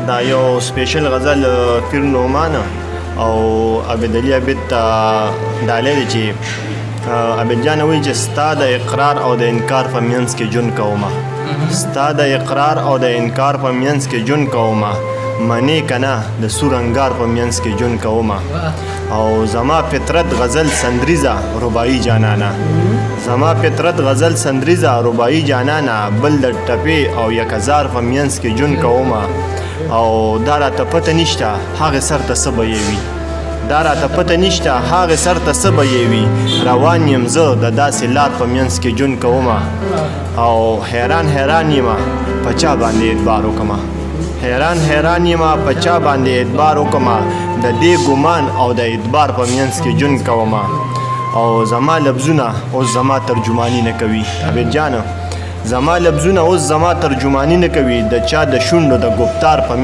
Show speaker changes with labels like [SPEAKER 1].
[SPEAKER 1] دا یو سپیشل غزل پیر نعمان او عابد علي عابد ته ډالۍ دی چې عابد جان وایي چې ستا د اقرار او د انکار په منځ کې ژوند کومه، ستا د اقرار او د انکار په منځ کې ژوند کومه، منې که نه د سور انګار په منځ کې ژوند کومه. او زما فطرت غزل سندریزه رباعي جانانه، زما فطرت غزل سندریزه رباعي جانانه، بل د ټپې او یکزار په منځ کې ژوند کومه. او دا راته پته نشته هغې سر ته څه به یې وي، دا راته پته نشته هغې سر ته څه به یې وي، روان یم زه د داسې لار په منځ کې ژوند کومه. او حیران حیران یمه په چا باندې اعتبار وکمه، حیران حیران یمه په چا باندې اعتبار وکمه، د دې ګمان او د اعتبار په منځ کې ژوند کومه. او زما لفظونه اوس زما ترجماني نه کوي عابد جانه، زما لفظونه اوس زما ترجماني نه کوي، د چا د شونډو د ګفتار په